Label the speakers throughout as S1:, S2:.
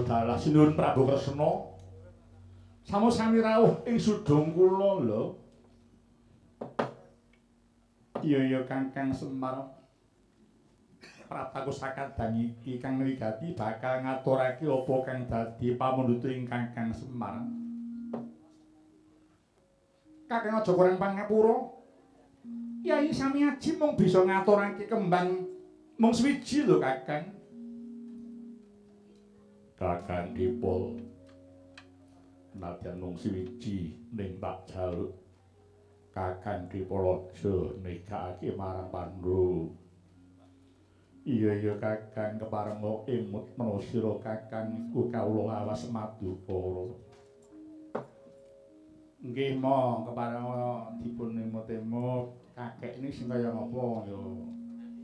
S1: Dalah sinuwun Prabu Kresna. Sami-sami rawuh ing sudung kula lho. Iya iya Kakang Semar. Prataku sakadang iki kang wigati bakal ngaturake apa kang dadi pamundhute Kakang Semar. Kakang aja kurang pangapura. Kyai Samiaji mung bisa ngaturake kembang mung swiji lho Kakang. Kakang Dipol nadyan mung siwiji ning tak jaluk Kakang Dipol aja nekake marang Pandhu. Iya iya Kakang keparenga emut menawa sira Kakang iku kawula lawas madukara. Nggih mo keparenga dipun emut-emut kakek ini sing kaya ngapa ya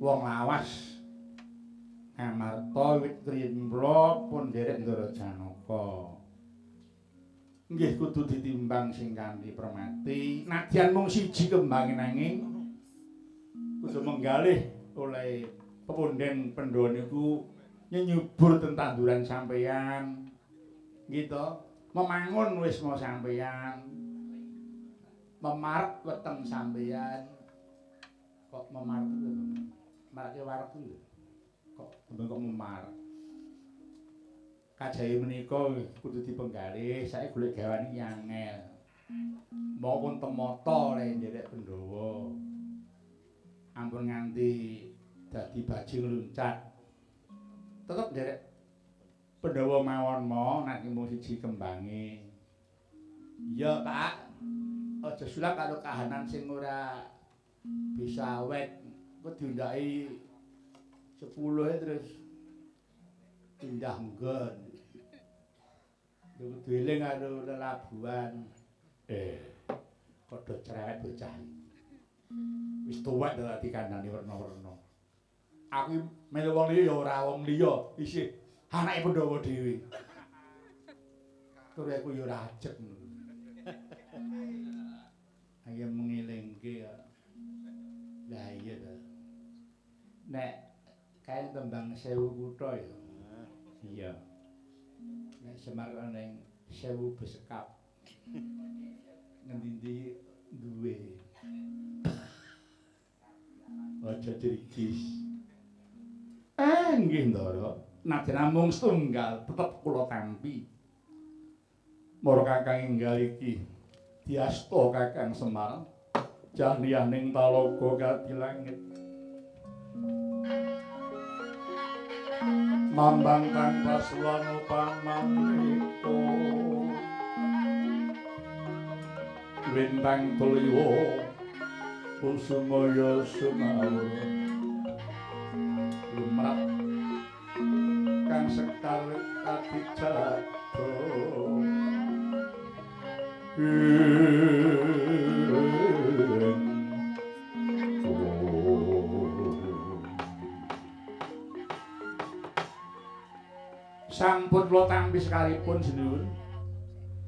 S1: wong lawas ngamarta wit riyin kula pun nderek Ndara Janaka. Nggih kudu ditimbang sing kanthi permati nadyan mung siji kembange nanging kudu menggalih oleh pepunden Pandhawa niku nyenyubur ten tanduran sampeyan gitu, memangun wisma sampeyan, memarek weteng sampeyan. Kok memarek itu marake wareg lho kok kok memarek kajahe menika kudu dipenggalih. Saiki golek gawan iki angel maupun temata oleh nderek Pandhawa ampun nganti dadi bajing luncat. Tetep nderek Pandhawa mawon mo nek mung siji kembange. Iya Pak, aja sulap karo kahanan sing ora bisa awet. Engko diundhaki 10 terus pindah nggon. Kudu eling karo lelabuhan. Padha cerewet bocah. Wis tuwek dadi kandhane werna-werna. Aku melu wong liya ya ora wong liya, isih anake Pandhawa dhewe. Tur aku ya ora ajeg ngono. Ayo mengilingke ya. Lah iya ta. Nek kae tembang 1000 kutha ya. Iya. Nek Semar ning 1000 besekap. Ngendi-endi duwe. Aja dirigis. Nggih Ndara, nadyan namung setunggal tetep kula tampi. Mara Kakang enggal iki diasta Kakang Semar jahniyaning talaga kadi langit. Mambang tanpa suwana pamaneka wintang tuliwa kusumaya sumawur lumrah kang sekar kadi jado. Sampun kula tampi sekalipun sinuwun.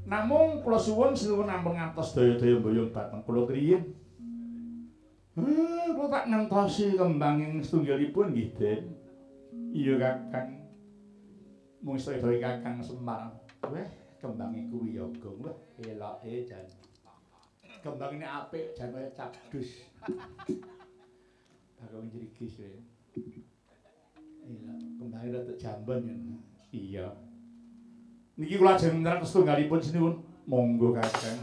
S1: Namung kula suwun sinuwun ampun ngantos daya-daya mboyong dhateng kula griyin. Kula tak ngentosi kembang ing setunggalipun nggih, Den. Iya Kakang. Mung sedaya Kakang Semar. Weh, kembange kuwi ya gong. Wah, eloke jan. Kembang ini apik jan kaya cabdus. Bakal njrigis kowe. Iya, kembange rada jambon ya. Iya. Niki kula ajeng nyerat setunggalipun sinuwun. Monggo Kakang.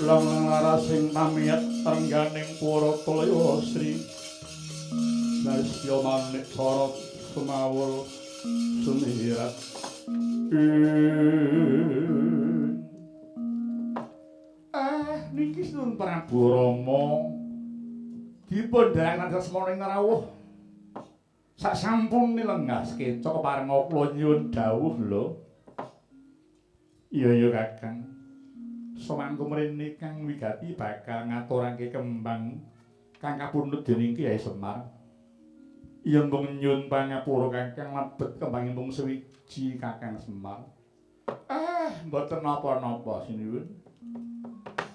S1: Lang larasing pamiyat rengganing Purata Sri Nasya manik sorot sumawul sumirat. Ah niki Sunan Prabu Rama dipun dherekaken asmana ing rawuh. Sak sampune lenggah sekeca keparenga kula nyuwun dawuh lho. Iya iya Kakang. Somangku mrene kang wigati bakal ngaturake kembang kang kapundhut dening Kyai Semar. Yen mung nyuwun pangapura Kakang lebet kembang mung sewiji Kakang Semar. Ah, mboten napa-napa sinuwun.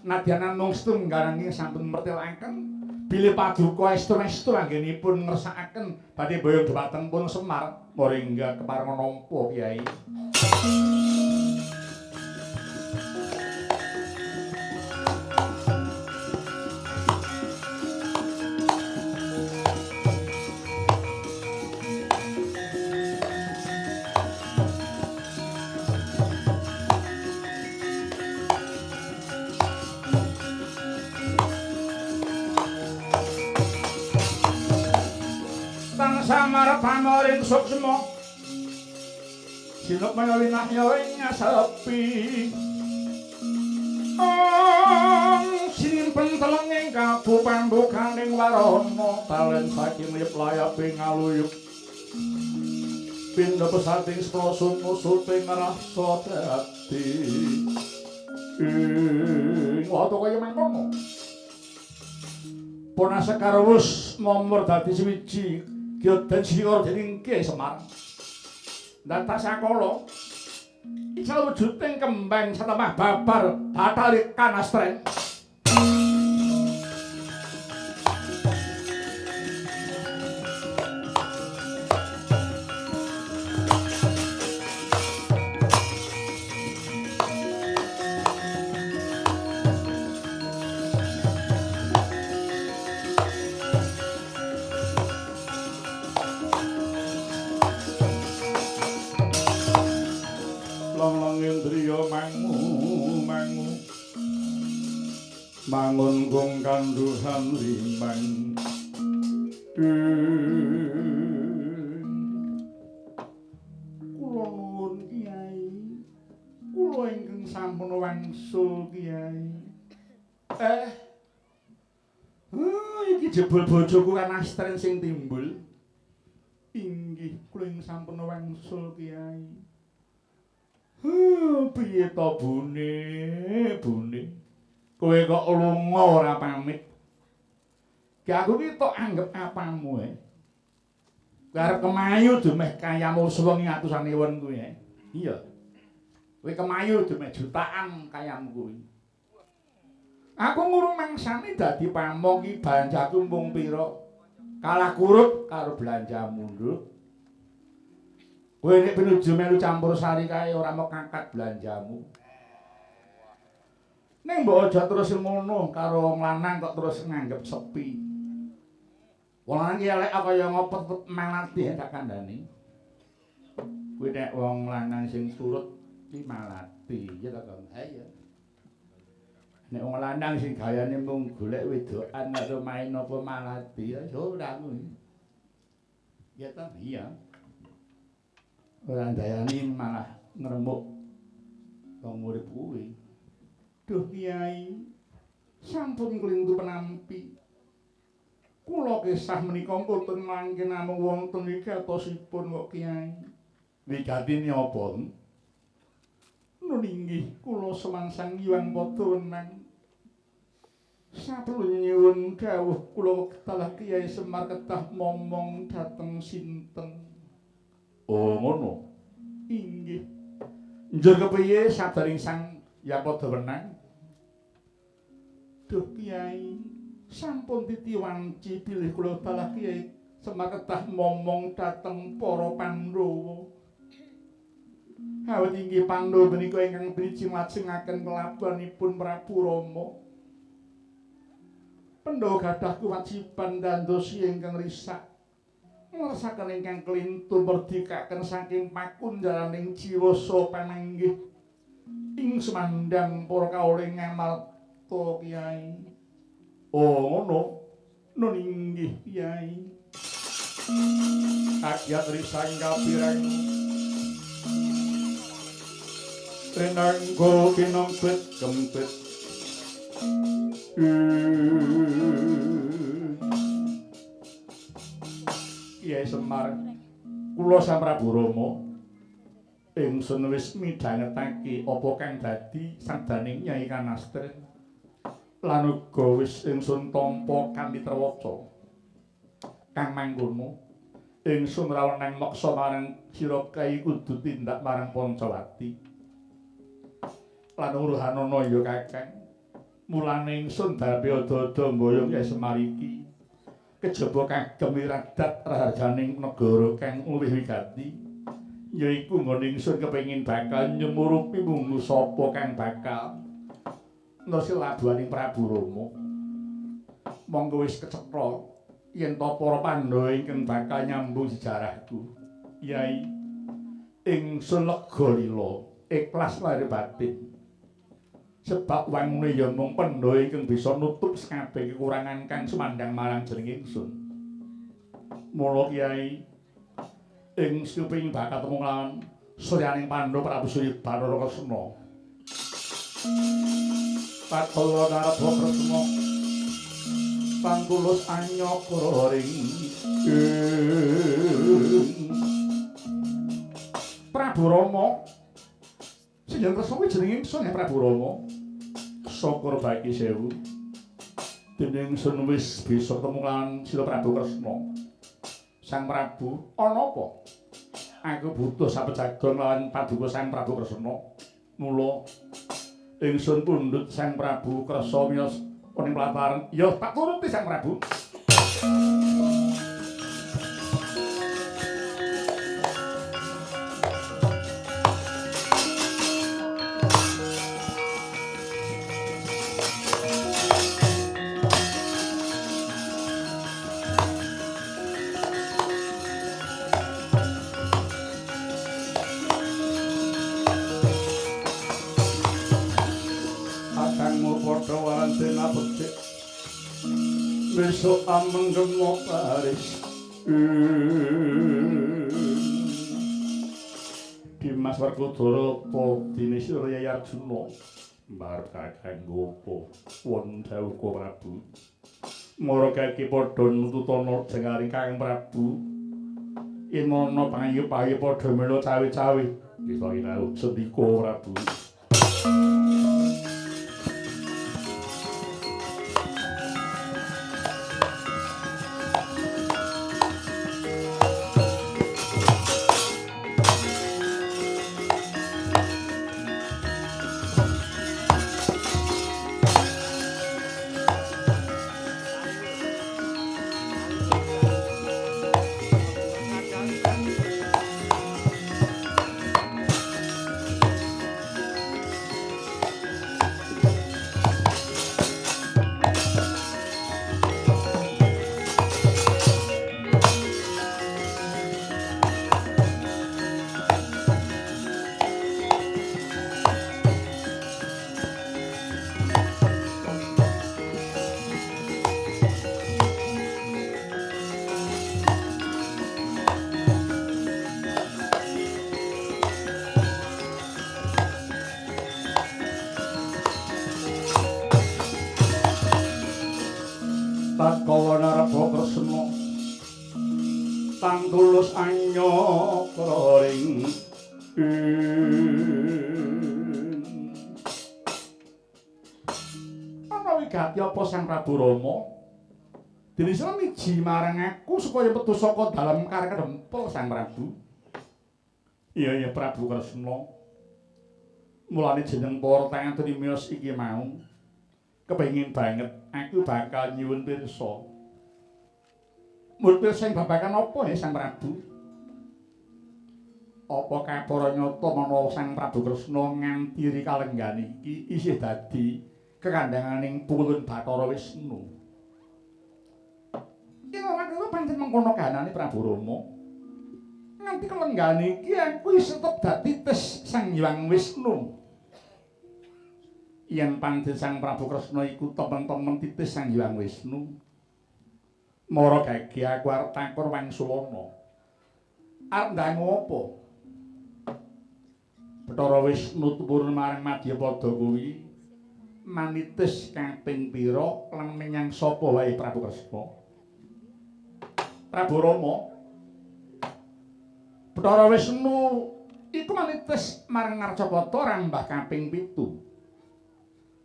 S1: Nadyan namung setunggal nanging sampun mertelaken bilih paduka estu-estu anggenipun ngersakaken badhe boyong dhumateng pun Semar moringga keparenga nampa Kyai. Samar pamoring suksma sinuk winahya ing sepi om simpen telenging kabupambukaning warana talen saking liyep layape ngaluyup pindha pesating sprasun musuting rasa dadi ing watu kaya mangkono Pona Sekar wus momor dadi suwiji gyodan singara dening Kyai Semar. Ndatak sakala ical wujuding kembang satemah babar bathari kanastren. Mangun gong kanduhan limang. Kula nuwun Kyai, kula ingkang sampun wangsul Kyai. Iki jebul bojoku kanastren sing timbul. Inggih kula ingkang sampun wangsul Kyai. Piye to bune, bune? Kowe kok lunga ora pamit. Ki aku ki tok anggep apamu e. Kowe arep kemayu dumeh kayamu sewengi atusan ewon kuwi e. Iya. Kowe kemayu dumeh jutaan kayamu kuwi. Aku ngrumangsani dadi pamong ki belanjaku mung pira. Kalah kurup karo belanjamu, Nduk. Kowe nek pinuju melu campur sari kae ora mekakat belanjamu. Ning mbok aja terus ngono karo wong lanang kok terus nganggep sepi. Wong lanang ki elek kaya ngopo malati tak kandhani. Kuwi nek wong lanang sing turut ki malati, ya ta, Kang? Ha iya. Nek wong lanang sing gayane mung golek wedokan karo main apa malati, ya ora kuwi. Ya ta? Iya. Ora ndayani malah ngremuk wong urip kuwi. Duh Kyai, sampun klintu penampi. Kula kisah menika mboten mangke namung wonten iki atosipun kok Kyai. Wigatine apa? Nun inggih kula semangsang Hyang Padha wenang. Saperlu nyuwun dawuh kula wekdal Kyai Semar kedah momong dhateng sinten. Oh ngono. Inggih. Njur kepiye sadaring Sang Hyang Padha wenang? Duh Kyai, sampun titi wanci bilih kula dalah Kyai Semar kedah momong dhateng para Pandhawa. Awit inggih Pandhawa menika ingkang driji nglajengaken kelabuhanipun Prabu Rama. Pandhawa gadah kewajiban dandosi ingkang risak ngleresaken ingkang klintu merdikaken saking pakunjaraning jiwa saha pananggih ing semandang para kawula ngamal yuta Kyai. Oh ngono. Nun inggih Kyai. Kagiat risang kapireng Renanggo kinempet kempet. Kyai Semar, kula Sang Prabu Rama ingsun wis midhangetake apa kang dadi sabdaning Nyai Kanastren lan uga wis ingsun tampa kanthi trewaca. Kang mangkono ingsun ora wenang meksa marang sira kae kudu tindak marang Pancawati. Lan uruhanana ya Kakang. Mulane ingsun dape ada-ada mboyong Kyai Semar iki kejaba kagem wiradat raharjaning negara kang luwih wigati yaiku nggone ingsun kepengin bakal nyumurupi mung sapa kang bakal nersi labuhaning Prabu Rama. Monggo wis kecetha yen ta para Pandhawa ingkang bakal nyambung sejarahku. Yai, ingsun lega lila, ikhlas lahir batin. Sebab wangune ya mung Pandhawa ingkang bisa nutup sakabeh kekurangan kang sumandhang marang jeneng ingsun. Mula Kyai, ingsun pengin bakal temu lawan suryaning Pandhawa Prabu Surya Bathara Kresna. Tatkala naraba Kresna pangkulus anyakara ring Prabu Rama. Sing jeneng Kresna kuwi jenenge ingsun ya Prabu Rama. Syukur bagi sewu. Dene ingsun wis bisa ketemu lan sira Prabu Kresna. Sang Prabu, ana apa? Aku butuh sapejagon lawan paduka Sang Prabu Kresna. Mula ingsun pundhut Sang Prabu Kresna miyos ning pelataran. Ya tak turuti Sang Prabu. Besok amenggemo Paris. Dimas Werkudara apa dene sira Yai Arjuna mbarep kakang ngopo wonten dawuh Prabu. Mara kaki padha nututana jengaring Kakang Prabu. Yen ana pangayu-payu padha melu cawe-cawe. Bisa rawuh sendika Prabu. Tatkala naraba Kresna tangtulus anyakra ring ana wigati apa Sang Prabu Rama dene sira miji marang aku supaya metu saka dalem kareng dempel Sang Prabu. Iya iya Prabu Kresna, mulane jeneng para tangan miyos iki mau kepengin banget aku bakal nyuwun pirsa. Nyuwun pirsa ing babagan apa ya Sang Prabu? Apa kapara nyata menawa Sang Prabu Kresna nganti rikalenggan iki isih dadi kekandhanganing pulun Bathara Wisnu? Yen ora kira pancen mengkono kahanane Prabu Rama. Nganti kelenggan iki aku isih tetep dadi tes Sang Hyang Wisnu. Yen pancen Sang Prabu Kresna iku temen-temen titis Sang Hyang Wisnu. Mara gage aku arep takon wangsulana. Arep ndangu apa? Bathara Wisnu tumurun marang Madyapada kuwi manitis kaping pira lan menyang sapa wae Prabu Kresna? Prabu Rama. Bathara Wisnu iku manitis marang Ngarcapada rambah kaping 7.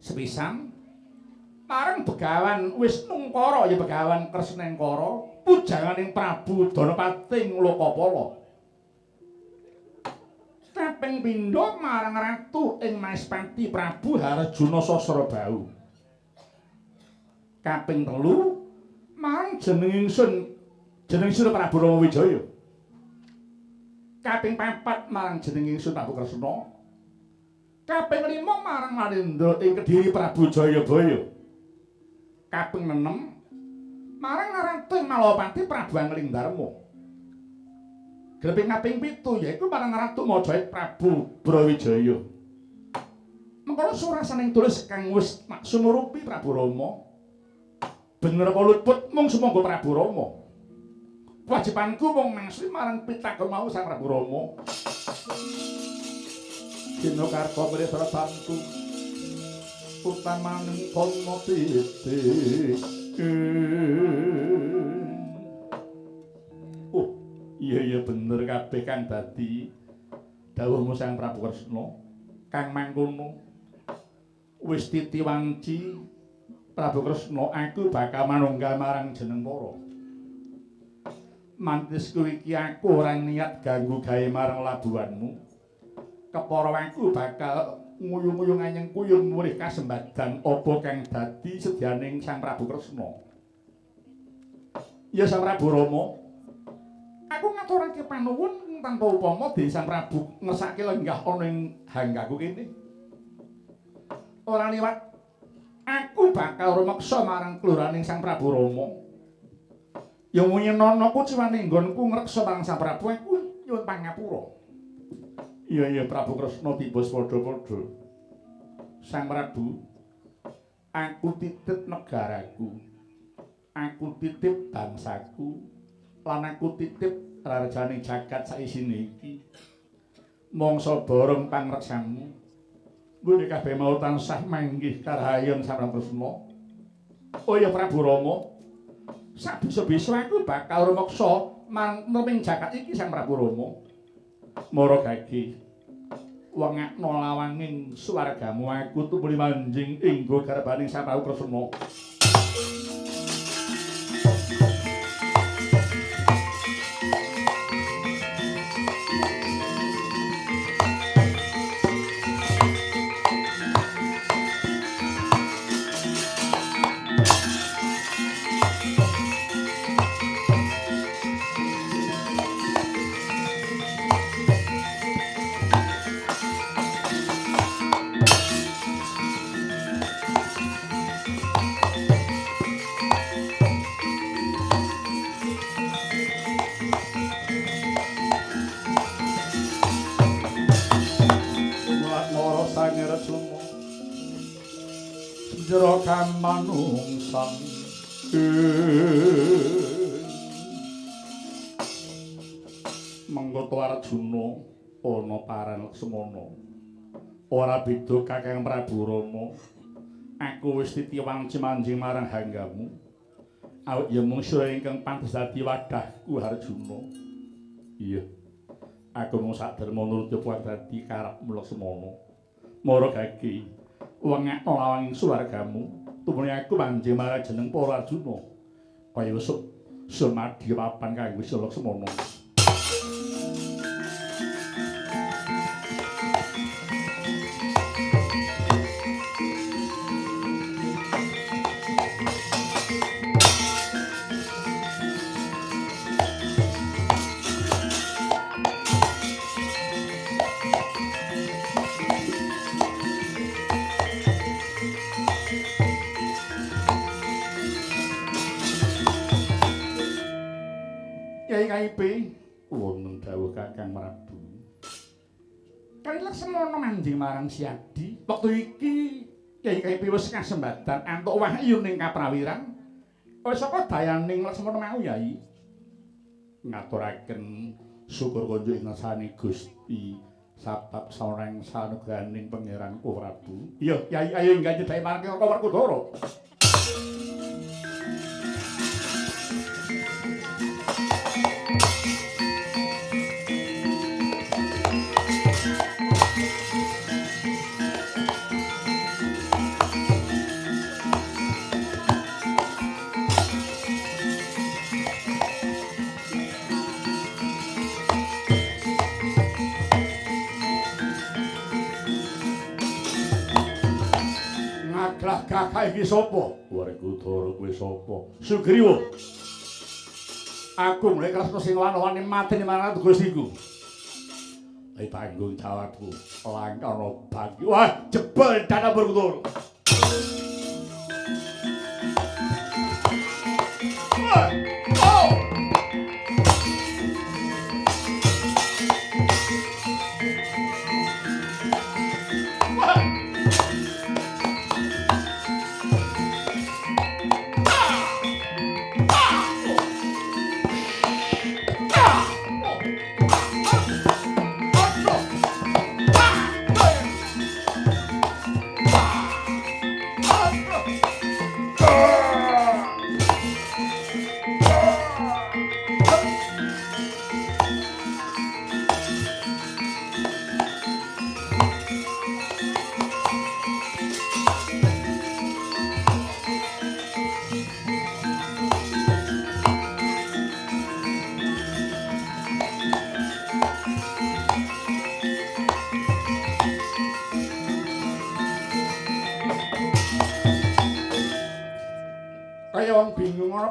S1: Sepisan marang Begawan Wisnungkara ya Begawan Kresnengkara pujanganing Prabu Danapati Lokapala. Kaping pindho marang ratu ing Maespati Prabu Harjuna Sasrabahu. Kaping 3 marang jeneng ingsun jeneng ingsun Prabu Rama Wijaya. Kaping 4 marang jeneng ingsun Prabu Kresna. Kaping 5 marang Narendra ing Kediri Prabu Jayabaya. Kaping 6 marang ratu ing Malapati Prabu Angling Darma. Gleping kaping 7 yaiku marang Ratu Majapahit Prabu Brawijaya. Mengkono surasaning tulis kang wis tak sumurupi Prabu Rama. Bener apa luput mung sumangga Prabu Rama. Kewajibanku mung mangsuli marang pitakon mau Sang Prabu Rama. Dina karta mrih bantu utamaning kono titik. Iya iya bener kabeh kang dadi dawuhmu Sang Prabu Kresna kang mangkono wis titi wanci Prabu Kresna aku bakal manunggal marang jeneng para mantisku iki aku ora niat ganggu gawe marang labuhanmu kepara aku bakal nguyung-nguyung anyeng kuyung murih kasembadan apa kang dadi sedyaning Sang Prabu Kresna. Ya Sang Prabu Rama, aku ngaturake panuwun tanpa upama dening Sang Prabu ngersake lenggah ana ing hanggaku kene. Ora liwat aku bakal rumeksa marang keluraning Sang Prabu Rama. Ya munyenono kuciwane nggonku ngreksa marang Sang Prabu aku nyuwun pangapura. Iya iya Prabu Kresna tiba padha-padha. Sang Prabu, aku titip negaraku. Aku titip bangsaku. Lan aku titip rarjane jagat saisine iki. Mangsa borong pangreksamu. Nggone kabeh mau tansah manggih karahayon Sang Kresna. Oh ya Prabu Rama, sabisa-bisa aku bakal rumeksa marang neping jagat iki Sang Prabu Rama. Mara gage wengakno lawanging swargamu aku tumuli manjing ing garbaning Sang Prabu Kresna. Jero kamanungsan mengkoto Arjuna ana paran Laksmana ora beda Kakang Prabu Rama. Aku wis titi wanci manjing marang hanggamu awit ya mung sira ingkang pantes dadi wadahku Arjuna. Iya aku mung saderma nuruti apa dadi karepmu Laksmana. Mara gage wengakno lawanging swargamu tumuli aku manjing marang jeneng para Arjuna kaya wesuk sumadya papan kanggo Laksmana. Wonten dawuh Kakang Prabu. Kali Laksmana manjing marang Siadi, wektu iki Kyai Kaipi wis kasembadan antuk wahyu ning kaprawiran. Wis saka dayaning Laksmana mau Yai. Ngaturaken syukur konjuk ing ngersane Gusti sabab saurang sanugrahaning Pangeran Prabu. Iya, Yai ayo enggak nyedhaki marang Raka Werkudara. Kakak iki sapa? Werkudara kuwi sapa? Sugriwa. Aku mulai Kresna sing wana-wani mateni marang Gustiku. Ayo tanggung jawabku. Langkana bagi. Wah, jebol dana Werkudara. Wah, oh.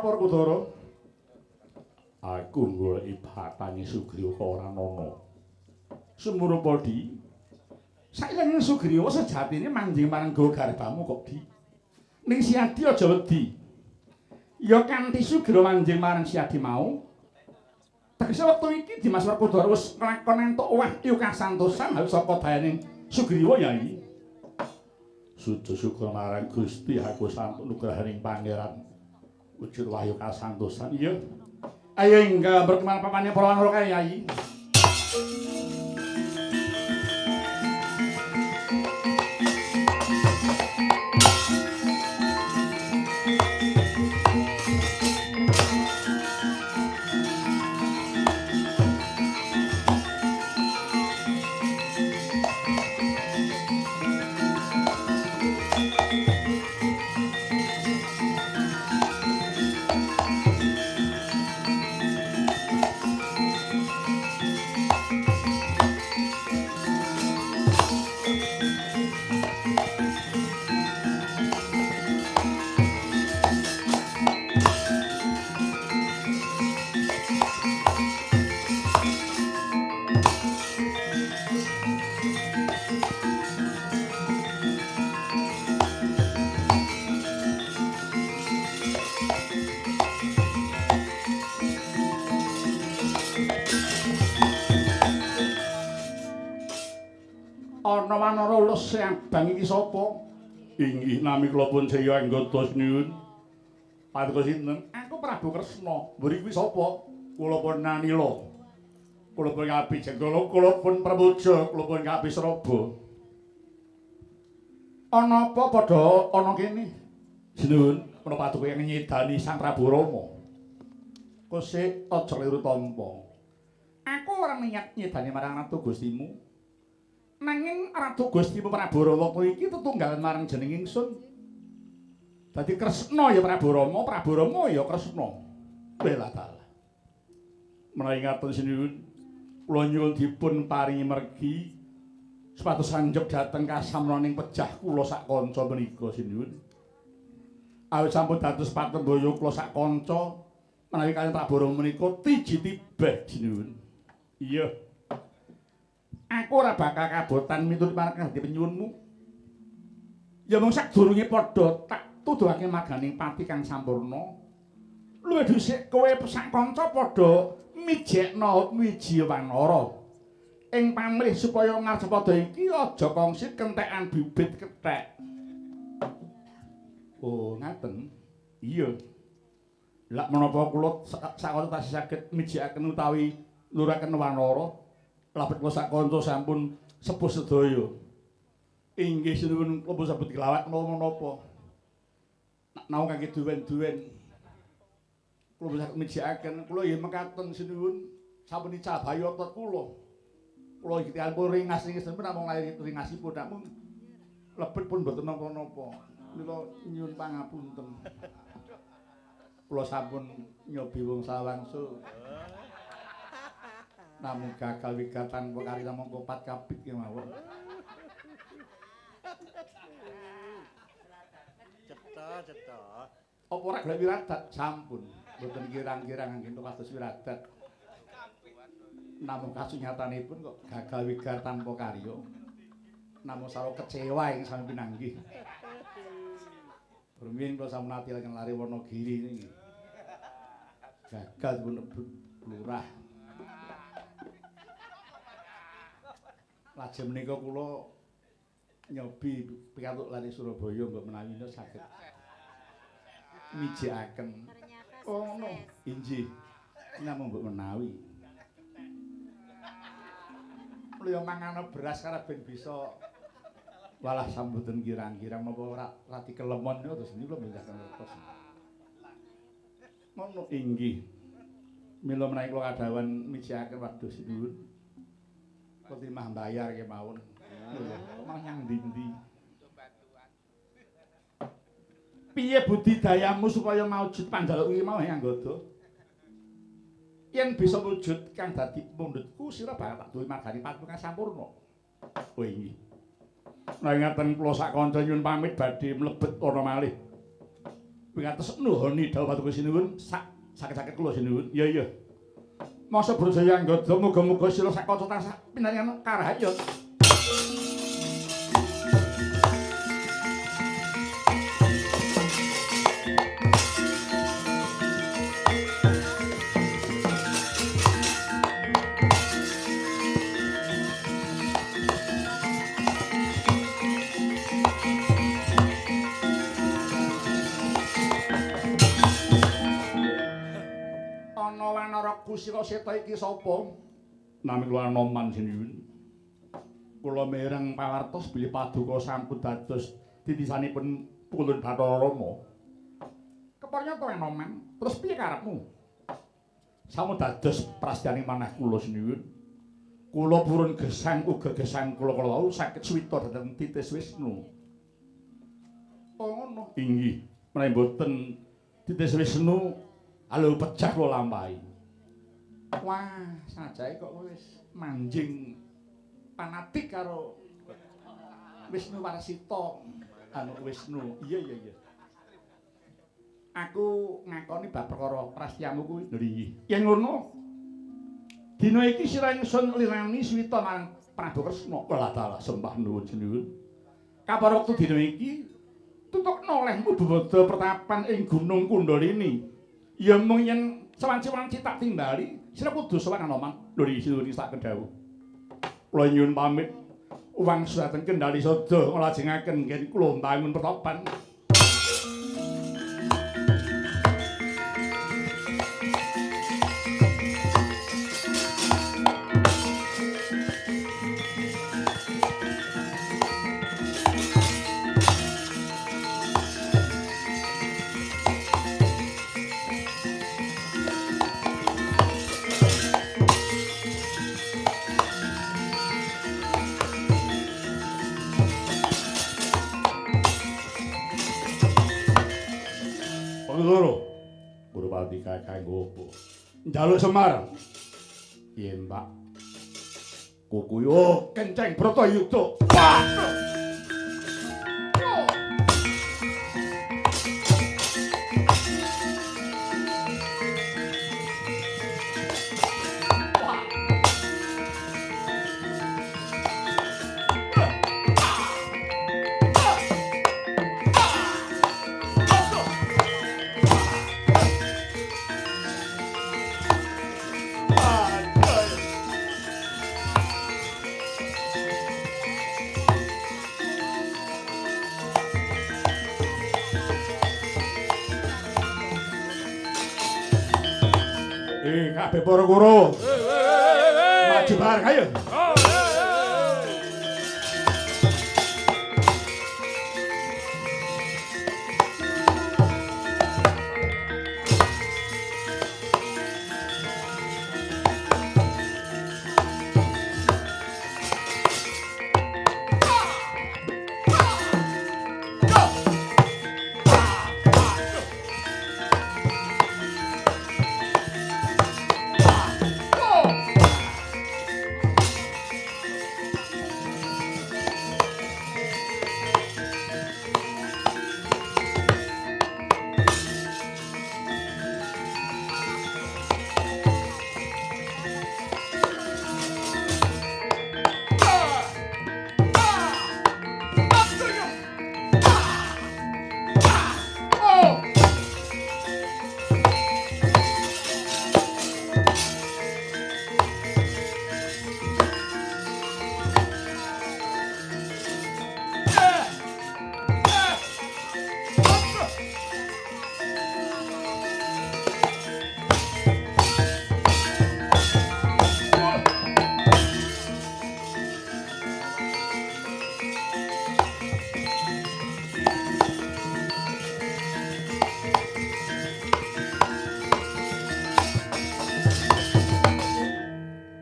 S1: Werkudara. Aku goleki batane Sugriwa kok ora ana. Sumurupa Di. Saiki Sugriwa sejatine manjing marang gawa garbamu kok Di. Ning Siadi aja wedi. Ya kanthi Sugriwa manjing marang Siadi mau. Tegese wektu iki Dimas Werkudara wis nglakon entuk wahyu kasantosan hal saka dayaning Sugriwa Yai. Sujud syukur marang Gusti aku sampun nugrahaning Pangeran. Wujud wahyu kasantosan. Iya. Ayo enggal berkemana papane para wanara kae Yai. Ana wanara ulus abang iki sapa? Inggih nami kula pun Jaya anggota sinuwun. Paduka sinten? Aku Prabu Kresna. Mburi kuwi sapa? Kula pun Nanila. Kula pun Kapi Jenggala, kula pun Pramuja, kula pun Kapi Sraba. Ana apa padha ana kene? Sinuwun, ana paduka yang nyidani Sang Prabu Rama. Kosek aja kliru tampa. Aku ora niat nyidani marang Ratu Gustimu. Nanging Ratu Gustimu Prabu Rama wektu iki tetunggalan marang jeneng ingsun. Dadi Kresna ya Prabu Rama, Prabu Rama ya Kresna. Bela dalah. Menawi ngaten sinuwun, kula nyuwun dipun paringi mergi supados anjep dhateng kasamraning pejah kula sak kanca menika sinuwun. Awit sampun dados patembaya kula sak kanca menawi kaliyan Prabu Rama menika tiji tibeh sinuwun. Iya. Aku ora bakal kabotan miturut marang dadi penyuwunmu. Ya mung sadurunge padha tak tuduhake marganing pati kang sampurna. Luwih dhisik kowe sak kanca padha mijekna wiji wanara. Ing pamrih supaya Ngarcapada iki aja kongsi kentekan bibit kethek. Oh, ngaten. Iya. Lak menapa kula sakanca tasih saged mijikaken utawi nluraken wanara, labet kula sakanca sampun sepuh sedaya. Inggih sinuwun kula sabut kelawat menapa-napa. Nau kangge duwen-duwen. Kula saged mijikaken, kula nggih mekaten sinuwun sampun ical bayi otot kula. Kula iki pun ringas-ringas namung lahir ringasipun namung lebet pun mboten napa-napa. Mila nyuwun pangapunten. Kula sampun nyobi wong sawangsul. Namung gagal wigatan perkara namung kopat kapit kemawon.
S2: Cetha, cetha.
S1: Apa ora golek wiradat? Sampun. Mboten kirang-kirang anggen kados wiradat. Namung kasunyatanipun kok gagal wigar tanpa karya. Namung sarwa kecewa ing sami pinanggih. Rumiyin kula sampun ati lajeng lari Wonogiri niki. Gagal dipun ebut lurah. Lajeng menika kula nyobi pikantuk lari Surabaya mbok menawi saged mijikaken. Oh ngono. Inggih. Namung mbok menawi. Kula mangano beras karep ben bisa walah samboten kirang-kirang napa ora rati kelemon niku terus niku kula mboten ngertos. Ngono inggih. Mila menawi kula kadhawan mijikaken waduh sinuwun. Kula timah mbayar kemawon. Lho, malah nyang ndi-ndi. Piye budidayamu supaya maujud panjaluk kuwi mau Anggoda? Yen bisa wujud kang dadi pundhutku sira bakal tak duwe margani patmu kang sampurna. Oh inggih. Nah ngaten kula sak kanca nyuwun pamit badhe mlebet ana malih. Wingates nuhoni dawuh paduka sinuwun sak sakit-sakit kula sinuwun. Iya iya. Masa Brajayu Anggoda muga-muga sira sak kanca tansah pinangan karahayat. Kusira Seta iki sapa? Nami kula Anoman sinuwun. Kula mireng pawartos bilih paduka sampun dados titisanipun Pulun Bathara Rama. Keparnya to Anoman, terus piye karepmu? Sampun dados prastyane manah kula sinuwun. Kula purun gesang uga gesang kula kala wau saged suwita dhateng titis Wisnu. Oh ngono. Inggih, menawi mboten titis Wisnu halo pecah kula lampahi. Wah, sajae kok wis manjing panatik karo Wisnu Warsita. Anu Wisnu. Iya iya iya. Aku ngakoni bab perkara prastyamu kuwi. Lho inggih. Yen ngono, dina iki sira ingsun lirani suwita marang Prabu Kresna. Walah dalah sembah nuwun sinuwun. Kapara wektu dina iki tutukna olehmu bebada pertapan ing Gunung Kundalini. Ya mung yen sawanci-wanci tak timbali, sira kudu sowan Anoman. Lho iki sinuwun sak kedhawuh. Kula nyuwun pamit wangsul dhateng Kendali Sada nglajengaken nggen kula mbangun pertapan. Njaluk Semar. Yen Pak. Kukuyo kenceng Bratayuda. Wah. Kabeh para Kurawa. Maju bareng ayo.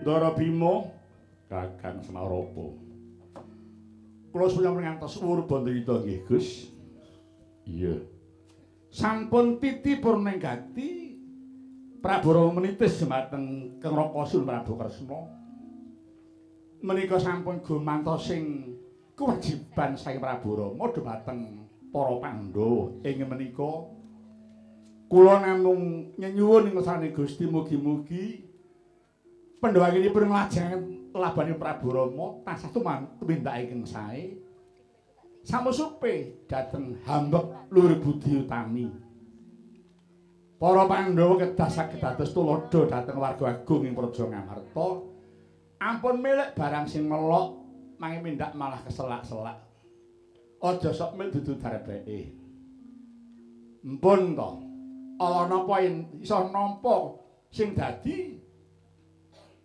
S1: Ndara Bima Kakang Semarapa. Kula suwun ngantos wur bandayuda nggih, Gus. Iya. Sampun titi purning gati Prabu Rama menitis dhumateng Kang Raka Sun Prabu Kresna. Menika sampun gumantosing kewajiban saking Prabu Rama dhumateng para Pandhawa ing menika. Kula namung nyenyuwun ing ngersane Gusti mugi-mugi pandhawanipun nglajengaken labane Prabu Rama tansah tumindak ingkang sae samusupe dhateng hambek luhur budi utami. Para Pandhawa kedah saged dados tuladha dhateng warga agung ing Praja Ngamarta. Ampun milik barang sing melok mangke mindak malah keselak-selak. Aja sok mil dudu darbeke. Mpun to. Ala napa yen iso nampa sing dadi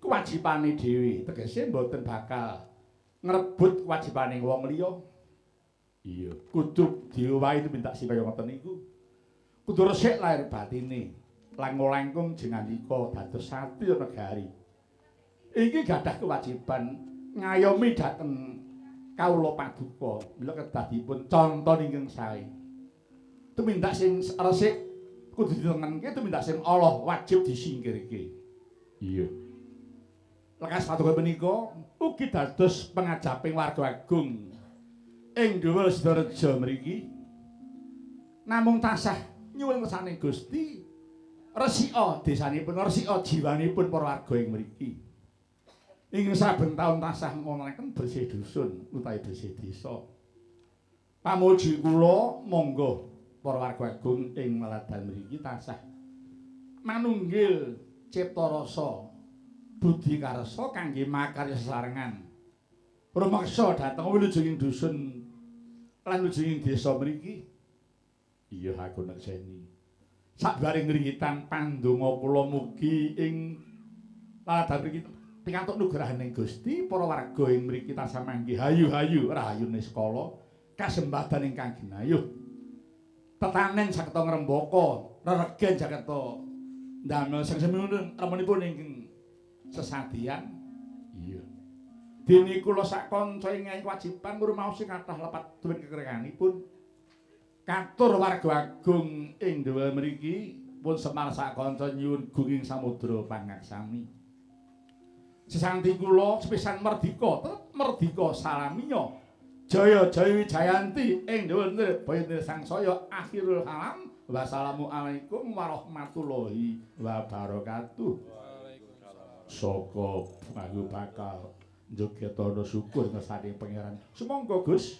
S1: kewajibane dhewe, tegese mboten bakal ngrebut kewajibane wong liya. Iya, kudu diowahi tumindak sing kaya ngoten niku. Kudu resik lahir batine, langkung-langkung jengandika dados satriya negari. Iki gadah kewajiban ngayomi dhateng kawula paduka, mila kedah dipun conton ingkang sae. Tumindak sing resik kudu ditengenke, tumindak sing Allah wajib disingkirke. Iya. Lekas paduka menika ugi dados pangajaping warga agung ing Dhuwur Sidareja mriki. Namung tansah nyuwun ngersane Gusti resika desanipun, resika jiwanipun para warga ing mriki. Ing saben taun tansah wontenaken bersih dusun utawi bersih desa. Pamuji kula monggo para warga agung ing weladan mriki tansah manunggil cipta rasa budi karsa kangge makarya sesarengan. Rumeksa dhateng wilujenging dusun lan wilujenging desa mriki. Iya aku nekseni. Sabaring ngringgitan pandonga kula mugi ing laladan mriki pikantuk nugrahaning Gusti para warga ing mriki tansah manggih hayu-hayu rahayune sekala kasembadan ingkang ginayuh. Tetanen sageta ngrembaka, reregen sageta ndamel sengsem remenipun ingkang sesadian. Iya. Dene kula sak kanca ing kewajiban ngrumaosi kathah lepat duwin kekrenganipun. Katur warga agung ing Dhuwur mriki pun Semar sak kanca nyuwun gunging samudra pangaksami. Sesanti kula sepisan merdika, tetep merdika salaminya. Jaya jaya wijayanti ing Dhuwur Nirboyo sangsaya akhirul kalam. Wassalamualaikum warahmatullahi wabarakatuh. Saka aku bakal njogetana syukur ngersane Pangeran. Sumangga Gus.